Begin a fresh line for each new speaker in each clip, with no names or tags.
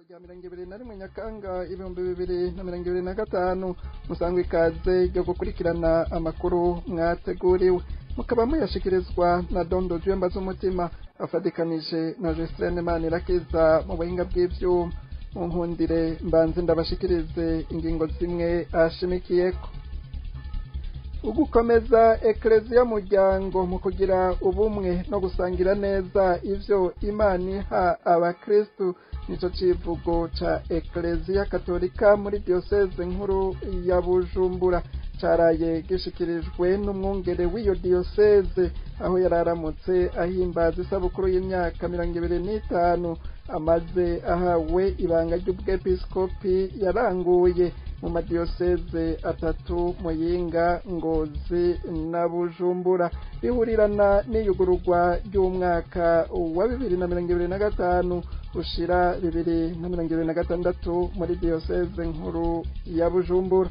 rya 21 Nyakanga 2025. Musangwa ikaze ryo gukurikirana amakuru mwateguriwe, mukaba muyashikirizwa na Dondo Jwemba z'umutima afadikanije na Justin Manirakiza mu buhinga bw'ivyuma. Mu nkundire mbanze ndabashikirize ingingo zimwe ashimikiyeko. Ugukomeza ekleziya muryango mu kugira ubumwe no gusangira neza ivyo Imana iha abakristu, nico civugo ca Ekleziya Katolika muri diocese nkuru ya Bujumbura, caraye gishikirijwe n'umwungere w'iyo diocese aho yararamutse ahimbaza isabukuru y'imyaka 25 amaze ahawe ibanga ry'ubwepiskopi yaranguye mu madiyoseze atatu, Muyinga, Ngozi na Bujumbura. Bihurirana n'iyugururwa ry'umwaka wa 2025 ushira 2026 muri diyoseze nkuru ya Bujumbura.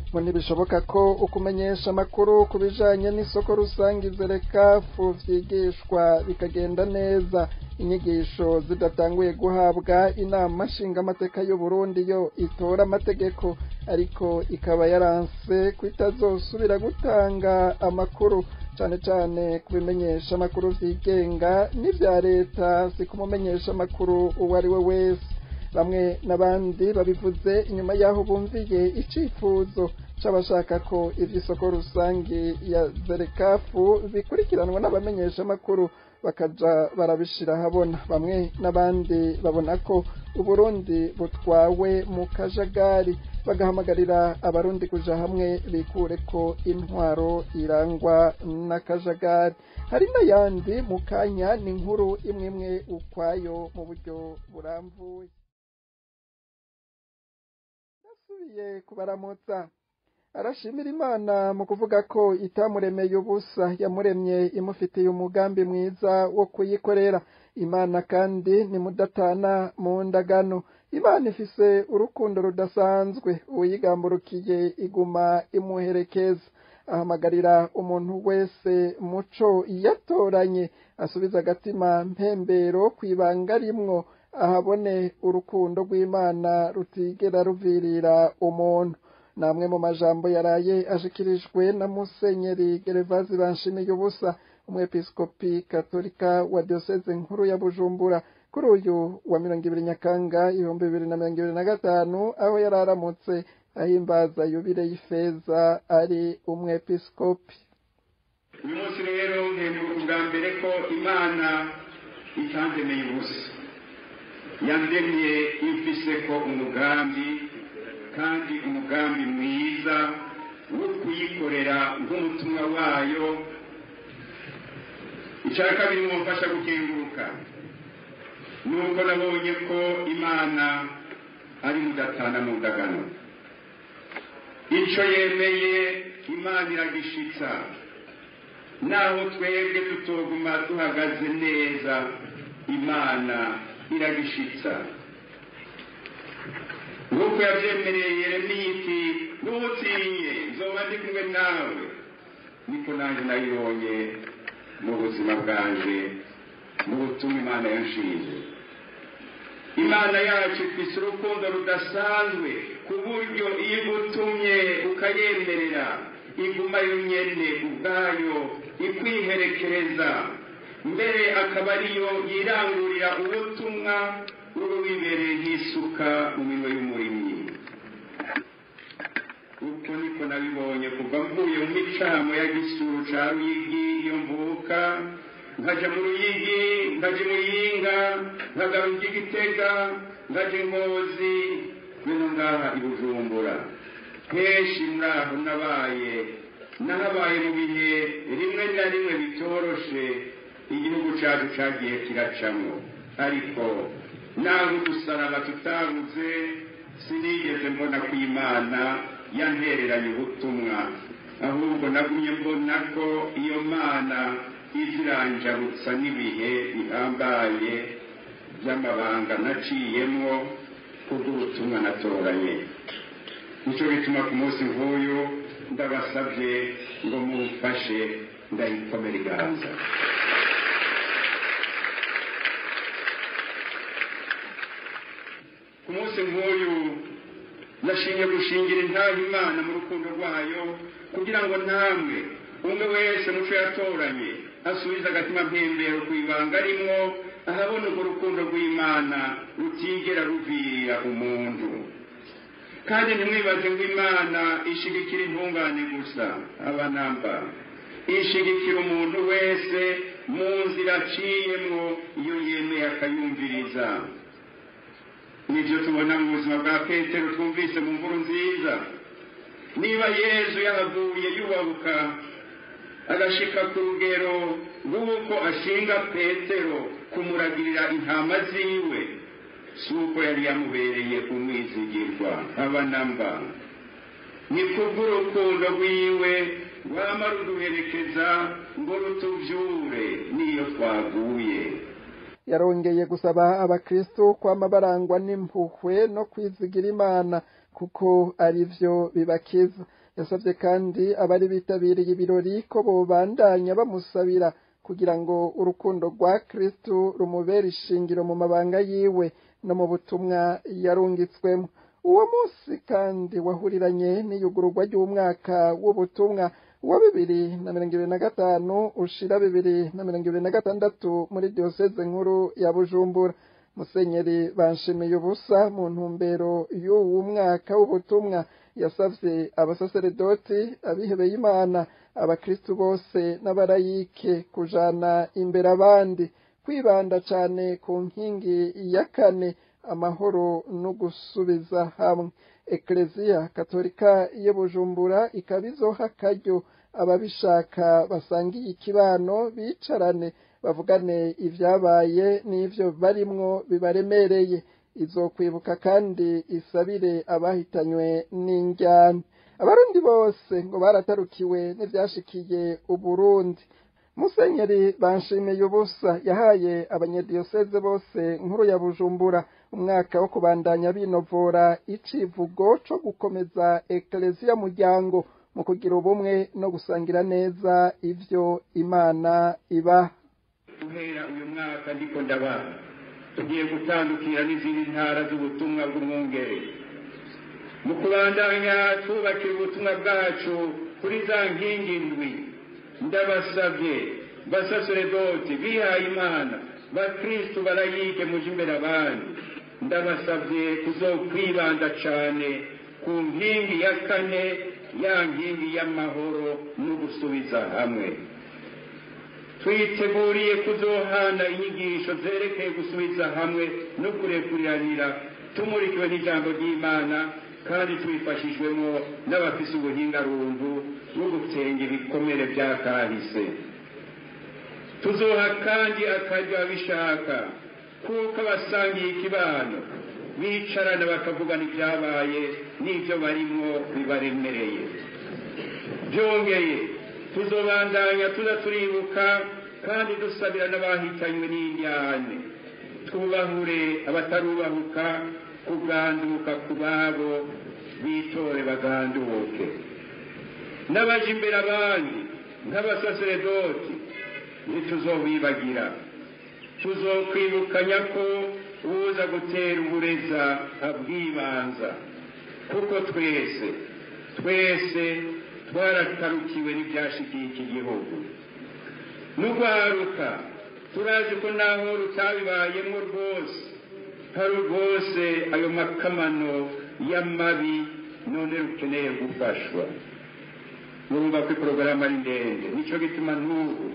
Ngo ntibishoboka ko ukumenyesha amakuru ku bijanye n'isoko rusange zerekafu vyigishwa bikagenda neza inyigisho zidatanguye guhabwa inama nshingamateka y'u Burundi yo itora amategeko, ariko ikaba yaranse kwitazosubira gutanga amakuru cane cane kubimenyesha amakuru vyigenga n'ivya leta, si kumumenyesha amakuru uwo ari we wese. Bamwe n'abandi babivuze inyuma y'aho bumviye icifuzo c'abashaka ko ivy'isoko rusange ya zerekafu bikurikiranwa n'abamenyesha amakuru bakaja barabishira habona. Bamwe n'abandi babona ko Uburundi butwawe mu kajagari, bagahamagarira abarundi kuja hamwe bikure ko intwaro irangwa n'akajagari. Hari n'ayandi mu kanya, ni inkuru imwe imwe ukwayo mu buryo burambuye. Ndasubiye kubaramutsa. Arashimira Imana mu kuvuga ko itamuremeye ubusa, yamuremye imufitiye umugambi mwiza wo kuyikorera. Imana kandi ni mudatana mu ndagano. Imana ifise urukundo rudasanzwe, uyigamburukiye iguma imuherekeza. Ahamagarira umuntu wese muco yatoranye asubiza agatima mpembero kwibanga rimwo, ahabone urukundo rw'Imana rutigera ruvirira umuntu. Namwe mu majambo yaraye ashikirijwe na Musenyeri Gervazi Banshimiye ubusa, umwepiskopi katolika wa diocese nkuru ya Bujumbura, kuri uyu wa 20 Nyakanga 2025, aho yararamutse ahimbaza yubile y'ifeza ari umwepiskopi.
Uyu munsi rero nkenguruka ubwa mbere ko Imana itandemeye ubusa, yandemye imfise ko umugambi, kandi umugambi mwiza wo kuyikorera nk'umutumwa wayo. Icya kabiri mumfasha gukenguruka nuko nabonye ko Imana ari mudatana mu ndagano. Ico yemeye Imana iragishitsa, naho twebwe tutoguma duhagaze neza, Imana iragishitsa. Nk'uko yavyemereye Yeremiya iti ntutinye nzoba ndi kumwe nawe, niko nanje nabibonye mu buzima bwanje, mu butumwa Imana yanshinze. Imana yacu ifise urukundo rudasanzwe, ku buryo iyo igutumye ukayemerera iguma yonyene ubwayo ikwiherekereza, mbere akaba ariyo yirangurira ubutumwa uba wibereye nk'isuka mu minwe y'umurimyi. Uko niko nabibonye kuva mvuye mu micamo ya Gisuru ca Ruyigi iyo mvuka, nkaja mu Ruyigi, nkaja i Muyinga, nkagaruka i Gitega, nkaja i Ngozi, bino ngaha i Bujumbura. Kenshi muri aho nabaye, nahabaye mu bihe rimwe na rimwe bitoroshe igihugu cacu cagiye kiracamwo, ariko naho udusaraba tutabuze, sinigeze mbona ko Imana yantereranye ubutumwa, ahubwo nagumye mbona ko iyo Mana iziranjabutsa n'ibihe bihambaye by'amabanga naciyemwo kubw'ubutumwa natoranye. Nico gituma ku munsi nk'uyu ndabasabye ngo mumfashe ndayikomera iganza. Ku munsi nk'uyu nashimye gushingira intahe Imana mu rukundo rwayo, kugira ngo namwe umwe wese muco yatoranye asubize agatima mpembero ku ibanga rimwo, ahabona urwo rukundo rw'Imana rutigera ruvira umuntu. Kandi ntimwibaze ngo Imana ishigikira intungane gusa, abanamba ishigikira umuntu wese mu nzira aciyemwo iyo yemeye akayumviriza. Nivyo tubona mu buzima bwa Petero twumvise mu nkuru nziza. Niba Yezu yahavuye yubabuka agashika ku rugero rw'uko ashinga Petero kumuragirira intama ziwe, si uko yari yamubereye umwizigirwa, abanamba ni kubw'urukundo rwiwe rwama ruduherekeza ngo rutuvyure n'iyo twaguye.
Yarongeye gusaba abakristo kwama barangwa n'impuhwe no kwizigira Imana kuko arivyo bibakiza. Yasavye kandi abari bitabiriye ibirori ko bobandanya bamusabira kugira ngo urukundo rwa Kristo rumubere ishingiro mu mabanga yiwe no mu butumwa yarungitswemo. Uwo munsi kandi wahuriranye n'iyugururwa ry'umwaka w'ubutumwa wa 2025 ushira 2026 muri diocese nkuru ya Bujumbura. Musenyeri Banshimiye ubusa mu ntumbero y'uwo mwaka w'ubutumwa yasavye abasaseredoti, abihebeye Imana, abakristu bose n'abarayike kujana imbere abandi, kwibanda cane ku nkingi ya kane, amahoro no gusubiza hamwe. Eklezia Katolika y'i Bujumbura ikaba izoha akaryo ababishaka basangiye ikibano bicarane bavugane ivyabaye n'ivyo barimwo bibaremereye. Izokwibuka kandi isabire abahitanywe n'injyana. Abarundi bose ngo baratarukiwe n'ivyashikiye Uburundi. Musenyeri Banshimiye ubusa yahaye abanyediyoseze bose nkuru ya Bujumbura umwaka wo kubandanya binovora icivugo co gukomeza Eklezia muryango mu kugira ubumwe no gusangira neza ivyo Imana iba.
Guhera uyu mwaka ndiko ndabana tugiye gutandukira n'izindi ntara z'ubutumwa bw'umwungere mu kubandanya twubakira ubutumwa bwacu kuri za nkingi ndwi. Ndabasavye basaseredoti bihaye Imana, bakristu barayike muje imbere abandi, ndabasavye kuzokwibanda cane ku nkingi ya kane, ya nkingi y'amahoro no gusubiza hamwe. Twiteguriye kuzohana inyigisho zerekeye gusubiza hamwe no kurekuriranira, tumurikiwe n'ijambo ry'Imana kandi tubifashijwemo n'abafise ubuhinga runtu bwo gutenga ibikomere vya kahise. Tuzoha kandi akaryo abishaka, kuko abasangiye ikibano bicarana bakavugana ivyabaye n'ivyo barimwo bibaremereye. Byongeye tuzobandanya tuza turibuka kandi dusabira n'abahitanywe n'indyane, twubahure abatarubahuka kuganduka kubabo bitore baganduke, n'abaje imbere abandi nk'abasaseredoti ntituzobibagira. Tuzokwibukanya ko uza gutera ubureza abwibanza, kuko twese twese twaratarukiwe n'ivyashikiye iki gihugu. N'urwaruka turazi ko naho rutabibayemwo rwose, hari rwose ayo makamano y'amabi none rukeneye gufashwa. Murumva ko iporogaramu ari ndende, nico gituma n'ubu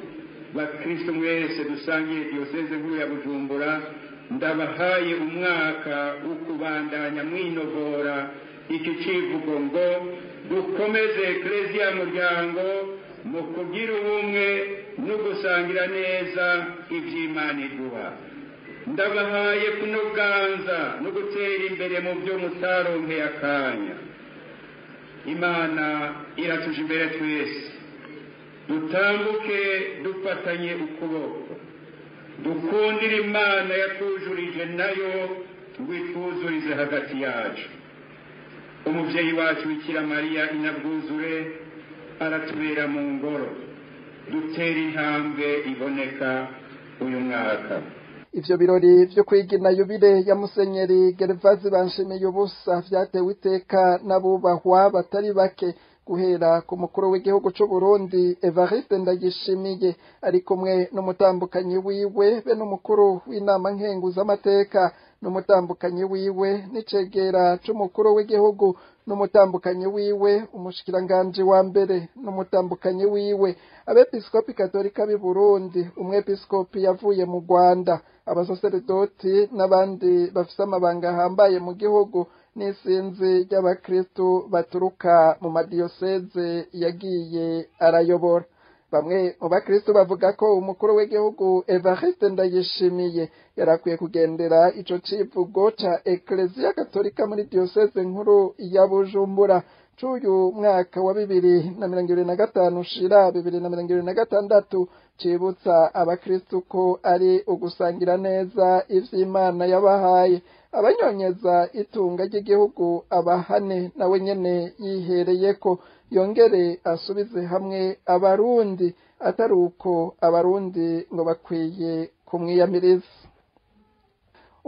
bakristo mwese dusangiye diyoseze nkuru ya Bujumbura ndabahaye umwaka wo kubandanya mwinovora iki civugo ngo dukomeze Eklezia muryango mu kugira ubumwe no gusangira neza ivy'Imana iduha. Ndabahaye kunoganza no gutera imbere mu byo mutaronkeye akanya. Imana iratuje imbere twese, dutambuke dufatanye ukuboko, dukundire Imana yatujurije nayo ngo itwuzurize hagati yacu. Umuvyeyi wacu Bikira Mariya inabwuzure aratubera mu ngoro, dutera intambwe iboneka uyu mwaka.
Ivyo birori vyo kwigina yubile ya Musenyeri Gervazi Banshimiye ubusa vyatewe iteka n'abubahwa batari bake, guhera ku mukuru w'igihugu c'u Burundi Evariste Ndayishimiye ari kumwe n'umutambukanyi wiwe, be n'umukuru w'inama nkenguzamateka n'umutambukanyi wiwe, n'icegera c'umukuru w'igihugu n'umutambukanyi wiwe, umushikiranganji wa mbere n'umutambukanyi wiwe, abepiskopi katolika b'i Burundi, umwepiskopi yavuye mu Rwanda, abasaseredoti n'abandi bafise amabanga ahambaye mu gihugu, n'isinzi ry'abakristu baturuka mu madiyoseze yagiye arayobora. Bamwe mu bakristu bavuga ko umukuru w'igihugu Evariste Ndayishimiye yarakwiye kugendera ico civugo ca Eklezia Katolika muri diyoseze nkuru ya Bujumbura c'uyu mwaka wa 2025 ushira 2026, cibutsa abakristu ko ari ugusangira neza ivy'Imana yabahaye, abanyonyeza itunga ry'igihugu abahane nawe nyene yihereyeko, yongere asubize hamwe abarundi, atari uko abarundi ngo bakwiye kumwiyamiriza.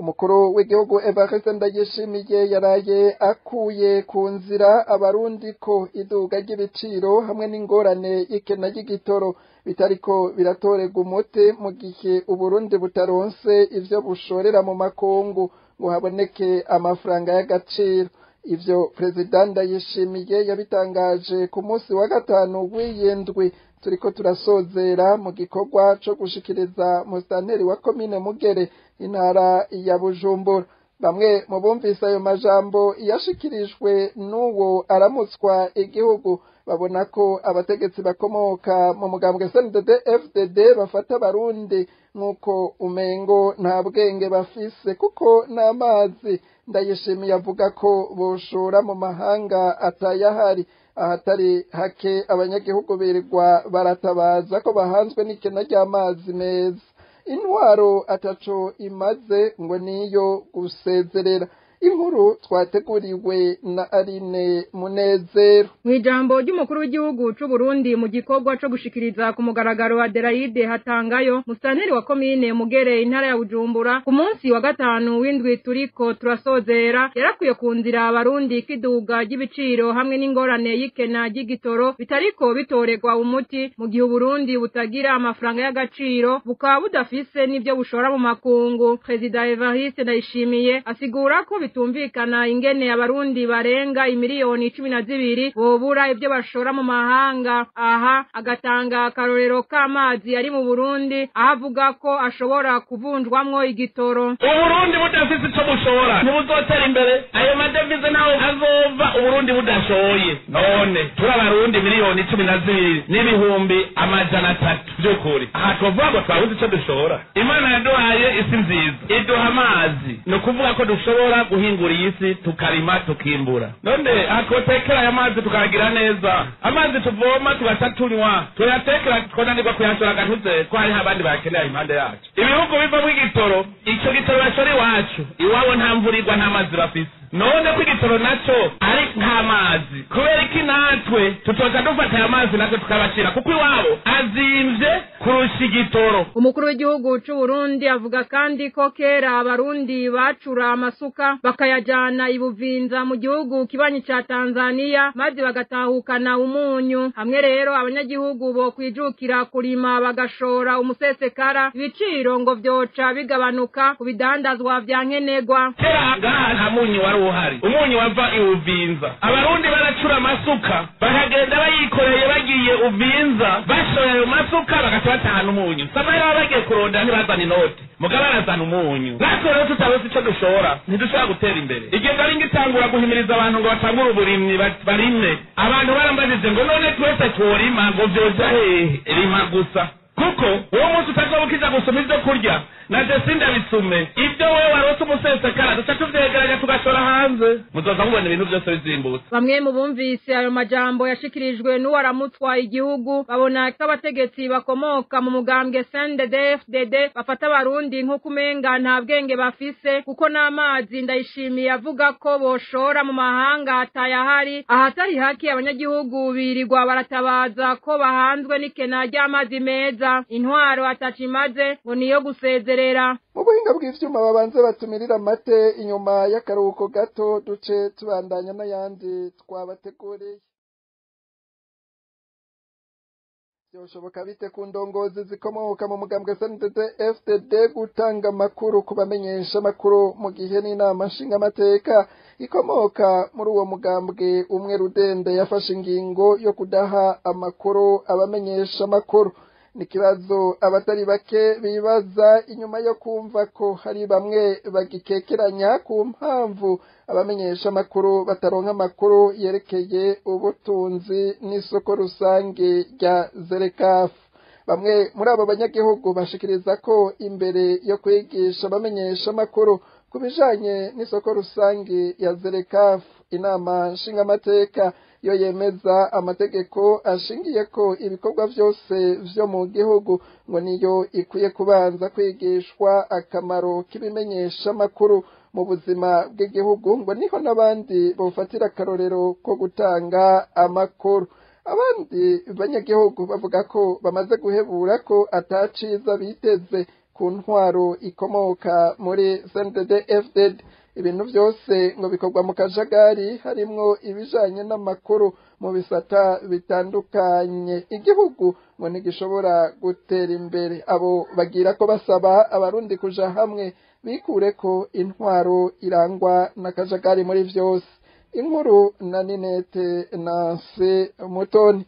Umukuru w'igihugu Evariste Ndayishimiye yaraye akuye ku nzira abarundi ko iduga ry'ibiciro hamwe n'ingorane y'ikena ry'igitoro bitariko biratorerwa umuti mu gihe Uburundi butaronse ivyo bushorera mu makungu ngo haboneke amafaranga y'agaciro. Ivyo Perezida Ndayishimiye yabitangaje ku munsi wa gatanu w'iyindwi turiko turasozera mu gikorwa co gushikiriza musitanteri wa komine Mugere intara ya Bujumbura. Bamwe mu bumvise ayo majambo yashikirijwe n'uwo aramutswa igihugu babona ko abategetsi bakomoka mu mugambwe CNDD FDD bafata abarundi nk'uko umengo nta bwenge bafise, kuko n'amazi Ndayishimiye avuga ko boshora mu mahanga atayahari. Ahatari hake abanyagihugu birirwa baratabaza ko bahanzwe n'ikena ry'amazi meza. Intwaro ataco imaze ngo niyo gusezerera. Inkuru twateguriwe na Aline Munezero.
Mwijambo ry'umukuru w'igihugu c'u Burundi mu gikorwa co gushikiriza ku mugaragaro wa Adelaide Hatangayo, musitanteri wa komine Mugere intara ya Bujumbura, ku munsi wa gatanu w'indwi turiko turasozera, yarakwiye ku nzira abarundi kiduga ry'ibiciro hamwe n'ingorane y'ikena ry'igitoro bitariko bitorerwa umuti mu gihe Uburundi butagira amafaranga y'agaciro, bukaba budafise n'ivyo bushora mu makungu. Perezida Evariste Ndayishimiye asigura ko bitumvikana ingene abarundi barenga imiliyoni 12 bobura ibyo bashora mu mahanga. Aha agatanga akarorero k'amazi ari mu Burundi, aho avuga ko ashobora kuvunjwamwo igitoro.
Uburundi budafise ico bushora ntibuzotera imbere, ayo madevize naho azova Uburundi budashoye. None turi abarundi miliyoni 12 n'ibihumbi 300 by'ukuri, aha twovuga ngo twabuze ico dushora. Imana yaduhaye isi nziza, iduha amazi, ni ukuvuga ko dushobora guhingura iyi si tukarima tukimbura. None twotekera aya mazi tukayagira neza, amazi tuvoma tugaca tunywa, tuyatekera twonanirwa kuyashora agatuze ko hariho abandi bayakenera impande yacu. Ibihugu bivamwo igitoro, ico gitoro bashora iwacu, iwabo nta mvura igwa, nta mazi bafise. None ko igitoro naco ari nk'amazi, kubera iki natwe tutoca dufata aya mazi natwe tukabashira, kuko iwabo azimvye kurusha igitoro.
Umukuru w'igihugu c'u Burundi avuga kandi ko kera abarundi bacura amasuka bakayajana ibuvinza mu gihugu kibanyi ca Tanzania, maze bagatahukana umunyu. Hamwe rero abanyagihugu bo kwijukira kurima bagashora umusesekara, ibiciro ngo vyoca bigabanuka ku bidandazwa vya nkenerwa.
Kera ngaha nta munyu wari uhari, umunyu wava iwuvinza. Abarundi baracura amasuka bakagenda bayikoreye bagiye uvinza, bashoye ayo masuka bagaca batahana umunyu. Samahera baba bagiye kurondera ntibazana inoti, mugabo barazana umunyu. Natwe rero tutaronse ico dushora ntidushobora gutera imbere. Igihe nari ngitangura guhimiriza abantu ngo batangure uburimyi barime, abantu barambajije ngo none twese tworima ngo vyoja hehe? Rima gusa, kuko uwo munsi utazoba ukija gusoma ivyo kurya naje sindabisume, ibyo wewe warose umusesekara duca tuvyegeranya tugashora hanze, muzoza mubona ibintu vyose bizimbutse.
Bamwe mu bumvise ayo majambo yashikirijwe n'uwaramutswa igihugu babona ko abategetsi bakomoka mu mugambwe CNDD-FDD bafata abarundi nk'uko umenga nta bwenge bafise, kuko n'amazi Ndayishimiye avuga ko boshora mu mahanga atayahari. Ahatari hake abanyagihugu birirwa baratabaza ko bahanzwe n'ikena ry'amazi meza. Intwaro atacimaze ngo niyo gusezerera.
Mu buhinga bw'ivyuma babanze batumirira amate inyuma y'akaruhuko gato, duce tubandanya n'ayandi twabateguriye. Byoshoboka bite ku ndongozi zikomoka mu mugambwe SNDD FDD gutanga amakuru ku bamenyesha amakuru mu gihe n'inama nshingamateka ikomoka muri uwo mugambwe umwe rudende yafashe ingingo yo kudaha amakuru abamenyesha amakuru? Ni ikibazo abatari bake bibaza inyuma yo kumva ko hari bamwe bagikekeranya ku mpamvu abamenyesha amakuru bataronka amakuru yerekeye ubutunzi n'isoko rusange rya Zerekafu. Bamwe muri abo banyagihugu bashikiriza ko imbere yo kwigisha abamenyesha amakuru ku bijanye n'isoko rusange ya Zerekafu, inama nshingamateka yo yemeza amategeko ashingiye ko ibikorwa vyose vyo mu gihugu ngo niyo ikwiye kubanza kwigishwa akamaro k'ibimenyesha amakuru mu buzima bw'igihugu, ngo niho n'abandi bofatira akarorero ko gutanga amakuru. Abandi banyagihugu bavuga ko bamaze guhebura ko ataciza biteze ku ntwaro ikomoka muri SNDD FDD. Ibintu byose ngo bikorwa mu kajagari, harimwo ibijanye n'amakuru mu bisata bitandukanye. Igihugu ngo ntigishobora gutera imbere. Abo bagira ko basaba abarundi kuja hamwe bikure ko intwaro irangwa n'akajagari muri vyose. Inkuru na Ninete Nancy Mutoni.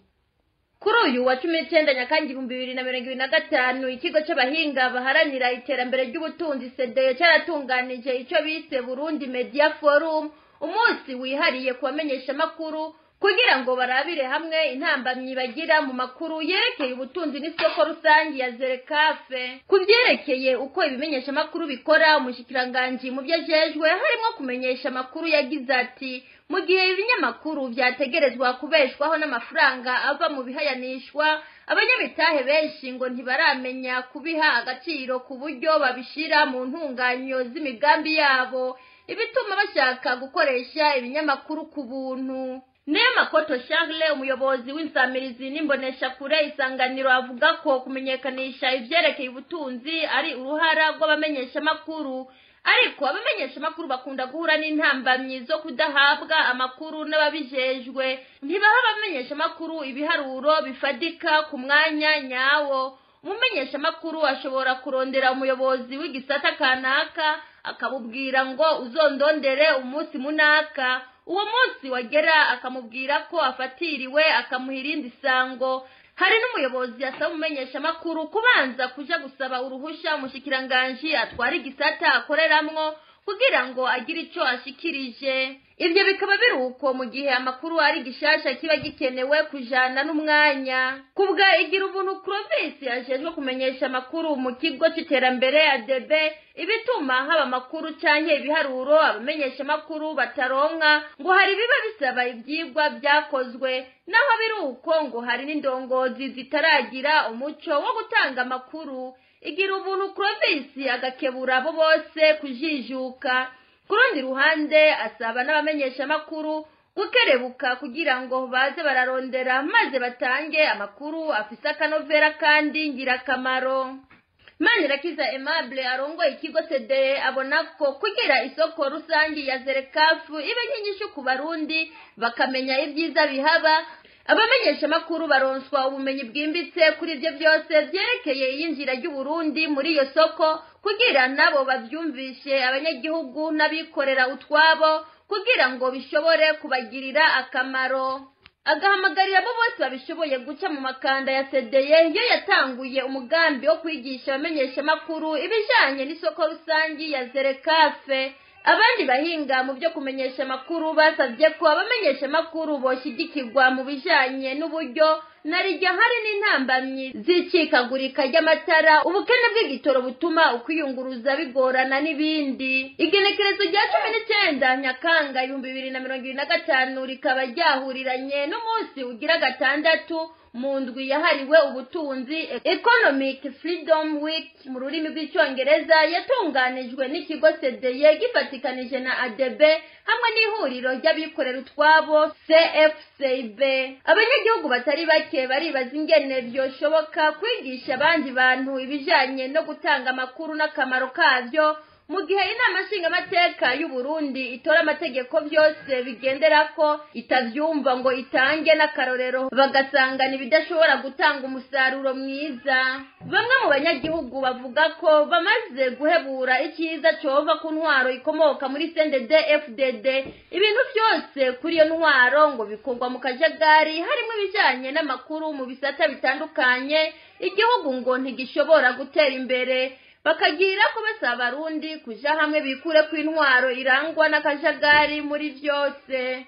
Kuri uyu wa 19 Nyakanga 2025, ikigo c'abahinga baharanira iterambere ry'ubutunzi CDE cyaratunganije ico bise Burundi Media Forum, umunsi wihariye kubamenyesha amakuru kugira ngo barabire hamwe intambamyi bagira mu makuru yerekeye ubutunzi n'isoko rusange ya Zerekafe. Ku vyerekeye uko ibimenyesha amakuru bikora, umushikiranganji mu vyo ajejwe harimwo kumenyesha amakuru yagize ati: mu gihe ibinyamakuru vyategerezwa kubeshwaho n'amafaranga ava mu bihayanishwa, abanyamitahe benshi ngo ntibaramenya kubiha agaciro ku buryo babishira mu ntunganyo z'imigambi yabo, ibituma bashaka gukoresha ibinyamakuru ku buntu. Niyo Makoto Charles, umuyobozi w'insamirizi n'imboneshakure Isanganiro, avuga ko kumenyekanisha ivyerekeye ubutunzi ari uruhara rw'abamenyeshamakuru, ariko abamenyeshamakuru bakunda guhura n'intambamyi zo kudahabwa amakuru n'ababijejwe. Ntibaha abamenyeshamakuru ibiharuro bifadika ku mwanya nyawo. Umumenyeshamakuru ashobora kurondera umuyobozi w'igisata kanaka akamubwira ngo uzondondere umunsi munaka, uwo munsi wagera akamubwira ko afatiriwe, akamuha irindi sango. Hari n'umuyobozi asaba umumenyeshamakuru kubanza kuja gusaba uruhusha umushikiranganji atwara igisata akoreramwo kugira ngo agire ico ashikirije. Ivyo bikaba biri uko mu gihe amakuru ari gishasha kiba gikenewe kujana n'umwanya. Kubwa igira ubuntu Clovis ajejwe kumenyesha amakuru mu kigo c'iterambere ADB, ibituma haba amakuru canke ibiharuro abamenyesha amakuru bataronka ngo hari biba bisaba ivyigwa vyakozwe, naho biri uko ngo hari n'indongozi zitaragira umuco wo gutanga amakuru. Igira ubuntu Clovis agakebura abo bose kujijuka. Ku rundi ruhande asaba n'abamenyesha amakuru gukerebuka kugira ngo baze bararondera maze batange amakuru afise akanovera kandi ngirakamaro. Manirakiza Aimable arongoye ikigo CDE abona ko kugira isoko rusange ya Zerekafu ibe nk'inyishu ku Barundi bakamenya ibyiza bihaba, abamenyesha amakuru baronswa ubumenyi bwimbitse kuri ivyo vyose vyerekeye iyinjira ry'Uburundi muri iyo soko, kugira nabo bavyumvishe abanyagihugu n'abikorera utwabo kugira ngo bishobore kubagirira akamaro. Agahamagarira abo bose babishoboye guca mu makanda ya CDE yo yatanguye umugambi wo kwigisha abamenyesha amakuru ibijanye n'isoko rusangi ya Zerekafe. Abandi bahinga mu byo kumenyesha amakuru basavye ko abamenyesha amakuru boshigikirwa mu bijanye n'uburyo, narirya hari n'intambamyi z'icikagurika ry'amatara, ubukene bw'igitoro butuma ukwiyunguruza bigorana n'ibindi. Igenekerezo rya 19 Nyakanga 2025 rikaba ryahuriranye n'umunsi ugira gatandatu mu ndwi yahariwe ubutunzi Economic Freedom Week mu rurimi rw'icyongereza, yatunganijwe n'ikigo CDE gifatikanije na ADB hamwe n'ihuriro ry'abikorera utwabo CFCB. Abanyagihugu batari bake baribaza ingene vyoshoboka kwigisha abandi bantu ibijanye no gutanga amakuru n'akamaro kavyo mu gihe inama nshingamateka y'u Burundi itora amategeko byose bigenderako itavyumva ngo itange n'akarorero, bagasangana ibidashobora gutanga umusaruro mwiza. Bamwe mu banyagihugu bavuga ko bamaze guhebura icyiza cova ku ntwaro ikomoka muri CNDD FDD. Ibintu byose kuri iyo ntwaro ngo bikorwa mu kajagari, harimo ibijanye n'amakuru mu bisata bitandukanye. Igihugu ngo ntigishobora gutera imbere, bakagira ko basaba Abarundi kuja hamwe bikure ku intwaro irangwa n'akajagari muri vyose.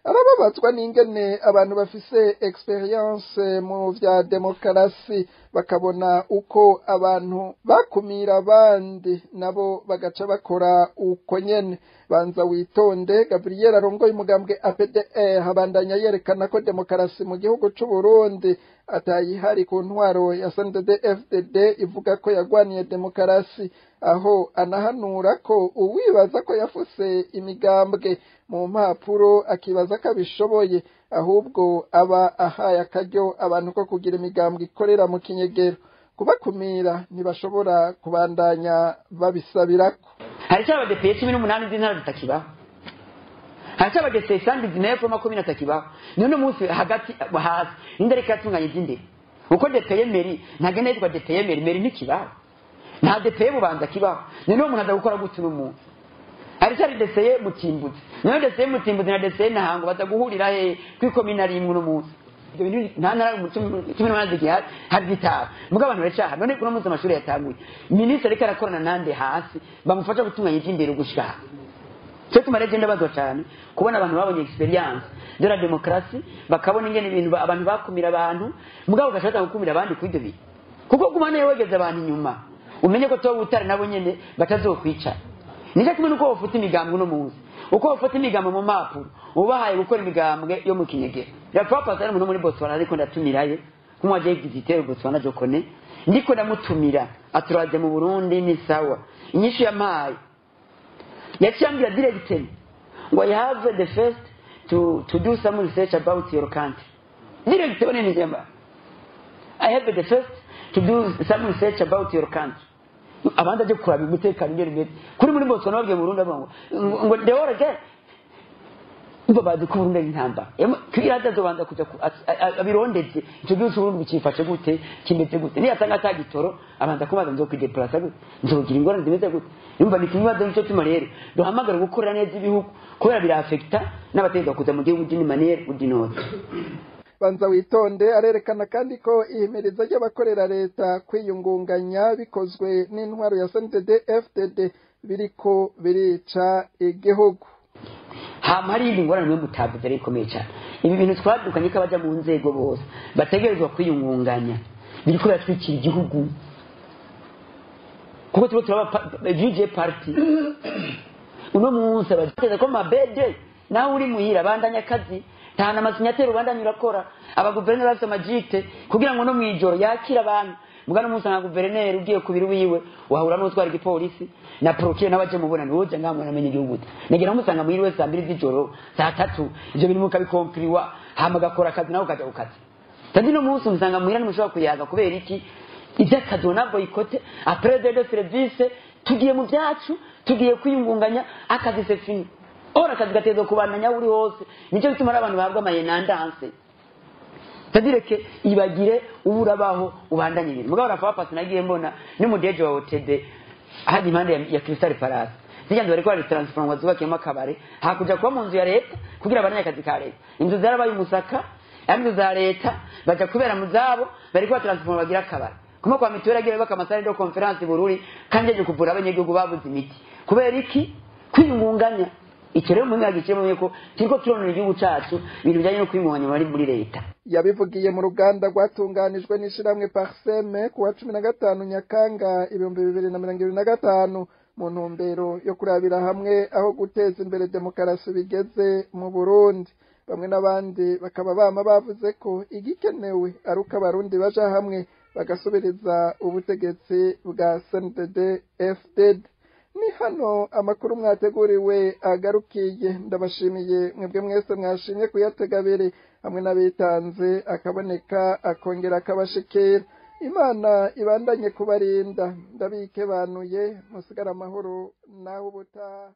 Arababazwa n'ingene abantu bafise experience mu vya demokarasi bakabona uko abantu bakumira abandi nabo bagaca bakora uko nyene. Banza witonde Gabriel arongoye umugambwe APDR abandanya yerekana ko demokarasi mu gihugu c'u Burundi atayihari ku ntwaro ya CNDD FDD ivuga ko yagwaniye demokarasi, aho anahanura ko uwibaza ko yafuse imigambwe mu mpapuro akibaza ko abishoboye ahubwo aba ahaye akaryo abantu ko kugira imigambwe ikorera mu kinyegero, kubakumira ntibashobora kubandanya babisabirako.
Hari cyaba DPS 18 z'intara zitakibaho, hari cyaba DPS 79 atakibaho. None munsi hagati hasi indereka yatunganye z'indero uko DPS meri ntagenda yitwa DPS meri, meri ntikibaho, nta DPS bubanza kibaho. None umuntu aza gukora gutyo n'umuntu hari cyari DCE Mutimbuzi, none DCE Mutimbuzi na DCE Ntahango baza guhurira he kwikomina rimwe no munsi? Ibyo bintu nta ntara 18 zigihari hari zitaba muga abantu baracaha. None kuno munsi amashuri yatanguye, minisitiri ariko arakorana nande hasi bamufasha gutunganya iby'imbere gushika cyo tumara agenda bazwa cyane kubona abantu babonye experience de la démocratie, bakabona ingene ibintu abantu bakumira abantu mugabo gashaka gukumira abandi kuri ibyo bintu, kuko gumana yogeza abantu inyuma umenye ko toba utari nabo nyene batazokwica. Nicyo kimwe nuko bafata imigambwe uno munsi, uko bafata imigambwe mu mpapuro ubahaye gukora imigambwe yo mu kinyegera. Yapfa pasara umuntu muri Botswana ariko ndatumiraye kumwe agiye visiter Botswana jokone ndiko ndamutumira aturaje mu Burundi ni sawa. Inyishu yampaye yaciye directly ngo I have the first to do some research about your country. Directly bane nijemba I have the first to do some research about your country. Abandi aje kuraba umutekano ingene imeze kuri muri Botswana babwiye mu Burundi ngo ngo deora ke ngo bazi ko Burundi intamba kwirata zobanza kuja abirondeze ico gihugu c'Uburundi bikifashe gute kimeze gute, niyo asanga atagitoro abanza kubaza nzo kwideplaza gute nzogira ingorane zimeze gute. Yumva ni kinywazo nico tuma rero duhamagara gukorera neza ibihugu kubera birafekta n'abategeka kuza mu gihugu d'une manière ou d'une autre.
Banza witonde arerekana kandi ko ihimiriza ry'abakorera leta kwiyungunganya bikozwe n'intwaro ya CNDD FDD biriko birica igihugu.
Hama hari ingorane mwe mutavuze ari ikomeye cyane. Ibi bintu twadukanye ko abaja mu nzego bose bategerezwa kwiyungunganya biriko biratwikira igihugu, kuko tuba turaba VJ party uno munsi abategeza ko mabede nawe uri muhira bandanya akazi tana amasinyateri ubandanya urakora. Abaguverineri bafite amajite kugira ngo no mwijoro yakira abantu. Mugana umunsi nka guverineri ugiye kubiri wiwe wahura n'utwara igipolisi na procureur n'abaje mubona woje ngamwe namenye igihugu gute. Negera musanga muhira saa 2 z'ijoro saa 3 ivyo bintu mukabikompiriwa hama gakora akazi nawe ukaja kukazi. Kandi no munsi musanga muhira ntimushobora kuyaga kubera iki iby'akazi na boycott après de service tugiye mu byacu tugiye kwiyungunganya akazi c'est fini. Ora akazi gatezo kubandanya uri hose nicyo bituma abantu bahabwa amayenandanse c'est-à-dire que ibagire uburabaho ubandanye ibintu. Mugabo rafa pasi nagiye mbona ni mudeje wa OTD hadi impande ya Crystal Palace zijya ndo bariko transform zubakiyemo akabare hakuja kuba mu nzu ya leta kugira abandanye akazi ka leta. Inzu zarabaye umusaka inzu za leta baja kubera mu zabo bariko transform bagira akabare kuma kwa mituweli agira baka amasare do conference Bururi kandi aje kuvura abanyagihugu babuze imiti kubera iki kwiyungunganya. Icyo rero mu myaka ko kiriko kironera igihugu cacu ibintu bijanye no kwiyungunganya bari muri leta.
Yabivugiye mu ruganda rwatunganijwe n'ishiramwe Parseme kuwa 15 Nyakanga 2025 mu ntumbero yo kurabira hamwe aho guteza imbere demokarasi bigeze mu Burundi. Bamwe n'abandi bakaba bama bavuze ko igikenewe ari uko abarundi baja hamwe bagasubiriza ubutegetsi bwa CNDD FDD. Ni hano amakuru mwateguriwe agarukiye. Ndabashimiye mwebwe mwese mwashimye kuyatega abiri, hamwe n'abitanze akaboneka akongera akabashikira. Imana ibandanye kubarinda. Ndabikebanuye, musigara amahoro naho ubutaha.